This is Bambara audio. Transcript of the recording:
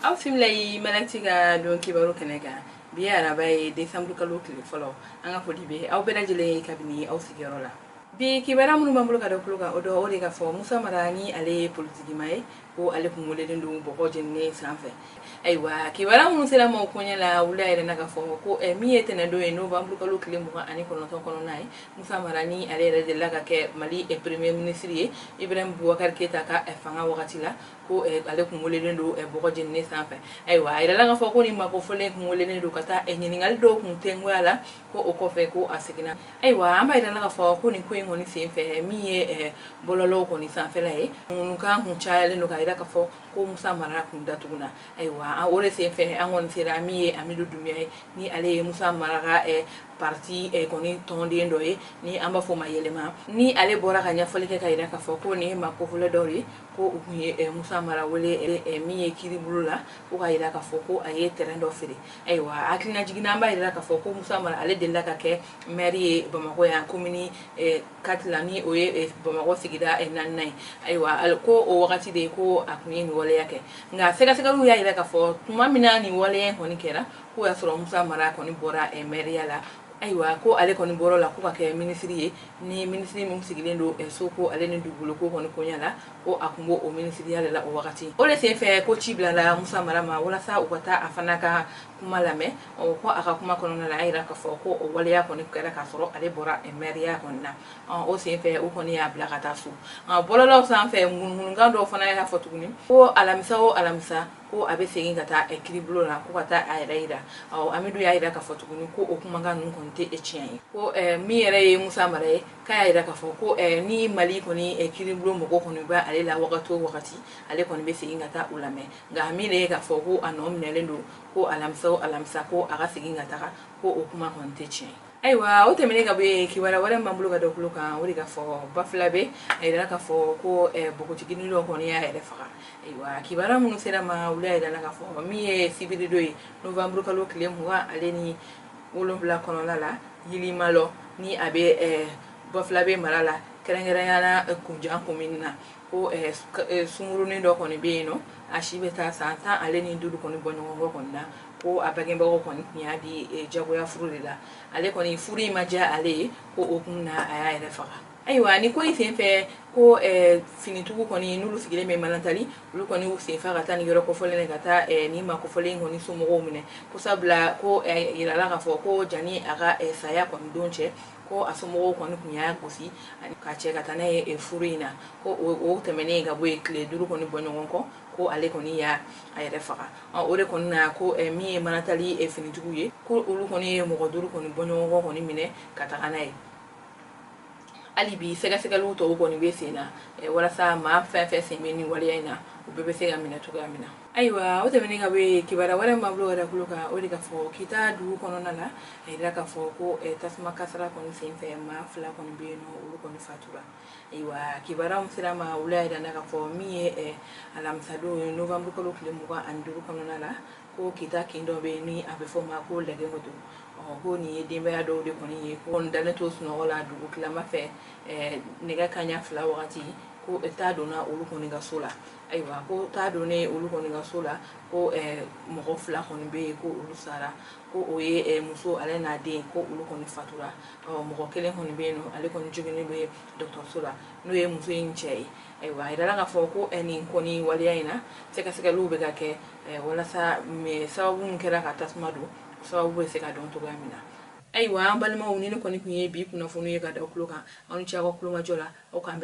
Aw bisimila yi Malakti ka don kibaru kɛnɛ kan. Bi ye araba ye, décembre kalo tile fɔlɔ. An ka foli bɛ aw bɛɛ lajɛlen ye kabini aw sigiyɔrɔ la. Bi kibaruya minnu b'an bolo ka da tulo kan, o dɔ o de ka fɔ Musa Mara, ni ale ye politikima ye, ko ale kun welelen don bɔgɔ jeninen sanfɛ. Ayiwa, kibaruya minnu sera maaw koɲɛ la, wula yɛrɛ na ka fɔ ko min ye tɛnɛndon ye, novembre kalo tile 29 kɔnɔna ye, Musa Mara, ni ale yɛrɛ delila ka kɛ Mali premier ministre ye Ibrahim Boubacar Keita ka fanga wagati la, ko ale kun welelen don bɔgɔ jeninen sanfɛ. Ayiwa, a yirala k'a fɔ ko nin makofɔlen kun welelen don ka taa ɲininkali dɔw kun tɛngoya la, ko o kɔfɛ ko a seginna. Ayiwa, an b'a yirala k'a fɔ ko nin ko in kɔni sen fɛ, min ye bɔlɔlɔw kɔni sanfɛla ye, ŋunukan kun cayalen don k'a yira k'a fɔ ko Musa Mara kun datuguna. Ayiwa, o de sen fɛ an kɔni sera min ye Amidu Dunbiya ye, ni ale ye Musa Mara ka parti kɔni tɔnden dɔ ye, ni an b'a fɔ o ma Yɛlɛma, ni ale bɔra ka ɲɛfɔli kɛ ka yira k'a fɔ ko nin ye maa kofɔlen dɔw ye, ko u kun ye Musa Mara wele min ye kiiribulon la, ko k'a yira k'a fɔ ko a ye terrain dɔ feere. Ayiwa, hakilina jiginna, an b'a yira k'a fɔ ko Musa Mara, ale delila ka kɛ maire ye Bamakɔ yan, commune 4 la, ni o ye Bamakɔ sigida naaninan ye. Ayiwa, ko o wagati de ko a kun ye nin waleya kɛ. Nka sɛgɛsɛgɛliw y'a yira k'a fɔ tuma min na nin waleya in kɔni kɛra, k'o y'a sɔrɔ Musa Mara kɔni bɔra maire la. Ayiwa, ko ale kɔni bɔra la ko ka kɛ minisiri ye, ni minisiri min sigilen don soko ale ni dugukolo ko kɔni koɲɛ la, ko a kun b'o o minisiriya de la o wagati. O de senfɛ ko ci bilala Musa Mara ma walasa u ka taa a fana ka kuma lamɛn. Ko a ka kuma kɔnɔna la, a yira k'a fɔ ko o waleya kɔni kɛra k'a sɔrɔ ale bɔra mɛriya kɔni na. O senfɛ u kɔni y'a bila ka taa so. Bɔlɔlɔw sanfɛ, ŋunuŋunukan dɔw fana y'a fɔ tuguni ko alamisa o alamisa, ko a bɛ segin ka taa kiiribulon na ko ka taa a yɛrɛ yira. Amidu y'a yira k'a fɔ tuguni ko o kumakan ninnu kɔni tɛ tiɲɛ ye, ko min yɛrɛ ye Musa Mara ye, k'a y'a yira k'a fɔ ko ni Mali kɔni kiiribulon mɔgɔ kɔni bɛ ale la wagati o wagati, ale kɔni bɛ segin ka taa u lamɛn. Nka min de ye k'a fɔ ko a nɔ minɛlen don, ko alamisa o alamisa ko a ka segin ka taga, ko o kuma kɔni tɛ tiɲɛ ye. Ayiwa, o tɛmɛnen ka bɔ yen, kibaruya wɛrɛ min b'an bolo ka da tulo kan, o de ka fɔ Bafulabe, a yirala k'a fɔ ko npogotiginin dɔ kɔni y'a yɛrɛ faga. Ayiwa, kibaruya minnu sera ma, olu y'a yirala k'a fɔ min ye sibiridon ye, novembre kalo tile 27 kɔnɔna la, Yilimalɔ, ni a bɛ Bafulabe mara la, kɛrɛnkɛrɛnnenya la Kunjan commune na, ko sungurunin dɔ kɔni bɛ yen nɔ, a si bɛ taa san 15 kɔni bɔ ɲɔgɔn kɔ kɔni na, ko a bangebagaw kɔni tun y'a di jagoya furu de la. Ale kɔni furu in ma diya ale ye, ko o kun na a y'a yɛrɛ faga. Ayiwa, ni ko in senfɛ, ko finitigiw kɔni n'olu sigilen bɛ Manantali, olu kɔni y'u senfa ka taa nin yɔrɔ kofɔlen ka taa nin maa kofɔlen kɔni somɔgɔw minɛ, ko sabula ko yirala k'a fɔ ko jani a ka saya kɔni don cɛ, ko a somɔgɔw kɔni tun y'a gosi ka cɛ ka taa n'a ye furu in na. Ko o tɛmɛnen ka bɔ yen, tile 5 kɔni bɔ ɲɔgɔn kɔ, ko ale kɔni y'a a yɛrɛ faga. O de kɔni na, ko min ye Manantali finitigiw ye, ko olu kɔni ye mɔgɔ 5 kɔni bɔ ɲɔgɔn kɔ kɔni minɛ ka taga n'a ye. Hali bi sɛgɛsɛgɛliw tɔw kɔni bɛ sen na walasa maa fɛn fɛn sen bɛ nin waleya in na, u bɛɛ bɛ se ka minɛ cogoya min na. Ayiwa, o tɛmɛnen ka bɔ yen, kibaruya wɛrɛ min b'an bolo ka da tulo kan, o de ka fɔ Kita dugu kɔnɔna la, a yira k'a fɔ ko tasuma kasara kɔni senfɛ, maa 2 kɔni bɛ yen nɔ, olu kɔni fatura. Ayiwa, kibaruya min sera ma, olu y'a yira k'a fɔ min ye alamisadon ye, novembre kalo tile 25 kɔnɔna la, ko Kita kin dɔ bɛ yen ni a bɛ fɔ o ma ko Lɛgɛnkoto, ko nin ye denbaya dɔw de kɔni ye, ko dalen to sunɔgɔ la dugu tilama fɛ, nɛgɛ kanɲɛ 2 wagati, ko taa donna olu kɔni ka so la. Ayiwa, ko taa donnen olu kɔni ka so la, ko mɔgɔ 2 kɔni bɛ yen, ko olu sara, ko o ye muso ale n'a den, ko olu kɔni fatura. Mɔgɔ kelen kɔni bɛ yen nɔ, ale kɔni joginnen bɛ dɔgɔtɔrɔso la, n'o ye muso in cɛ ye. Ayiwa, a yirala k'a fɔ ko nin kɔni waleya in na, sɛgɛsɛgɛliw bɛ ka kɛ walasa sababu min kɛra ka tasuma don, sababu bɛ se ka dɔn cogoya min na. Ayiwa, an balimaw, ni ne kɔni tun ye bi kunnafoni ye ka da tulo kan. Aw ni ce aw ka kulomajɔ la. Aw k'an bɛn.